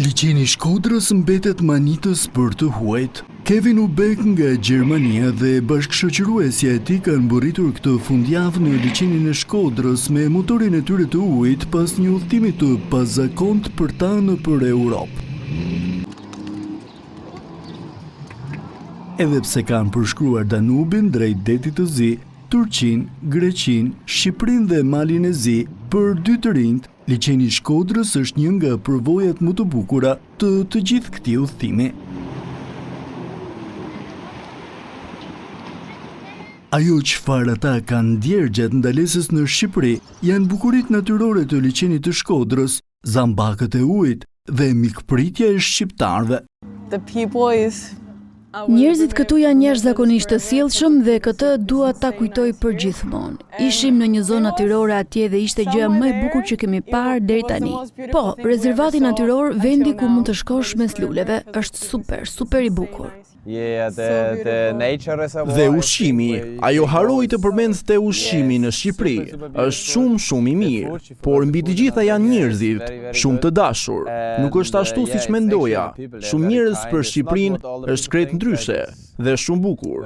Liqeni i Shkodrës mbetet mahnitës për të huajt. Kevin Ubek nga Gjermania dhe bashkëshoqëruesja e tij kanë mbërritur këtë fundjavë në liqenin e Shkodrës me motorin e tyre të ujit pas një udhëtimi të pazakontë për ta nëpër Europë. Edhe pse kanë përshkruar Danubin drejt Detit të Zi, Turqinë, Greqinë, Shqipërinë dhe Malin e Zi, për dy të rinjtë, Liqeni i Shkodrës është një nga përvojat më të bukura të të gjithë këtij udhëtimi. Ajo çfarë ata kanë ndjerë gjatë ndalesës në Shqipëri janë bukuritë natyrore të Liqenit të Shkodrës, zambakët e ujit dhe mikpritja e shqiptarëve. Njerëzit këtu janë jashtëzakonisht të sjellshëm dhe këtë dua ta kujtoj përgjithmonë. Ishim në një zonë natyrore atje dhe ishte gjëja më e bukur që kemi parë deri tani. Po, rezervati natyror, vendi ku mund të shkosh mes luleve, është super, super i bukur. Dhe ushqimi, ajo harroi të përmendte ushqimin në Shqipëri, është shumë shumë i mirë, por mbi të gjitha janë njerëzit, shumë të dashur. Nuk është ashtu siç mendoja, shumë njerëz për Shqipërinë është krejt ndryshe dhe shumë bukur.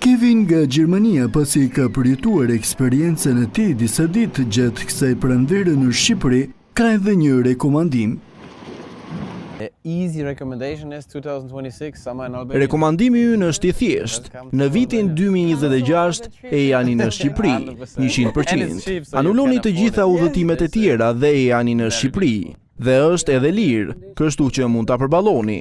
Kevin nga Gjermania pasi ka përjetuar eksperiencën e tij disa ditë gjatë kësaj pranvere në Shqipëri, Ka edhe një rekomandim. Rekomandimi ynë është i thjeshtë, në vitin 2026 ejani në Shqipëri, 100%. Anuloni të gjitha udhëtimet e tjera dhe ejani në Shqipëri. Dhe është edhe lirë, kështu që mund ta përballoni.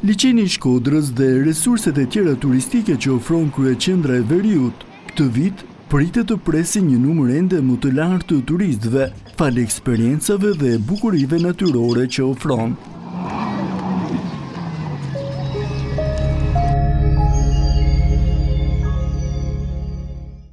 Liqeni i Shkodrës dhe resurset e tjera turistike që ofron kryeqendra e veriut, këtë vit pritet të presin një numër ende më të lartë të turistëve, falë eksperiencave dhe bukurive natyrore që ofron.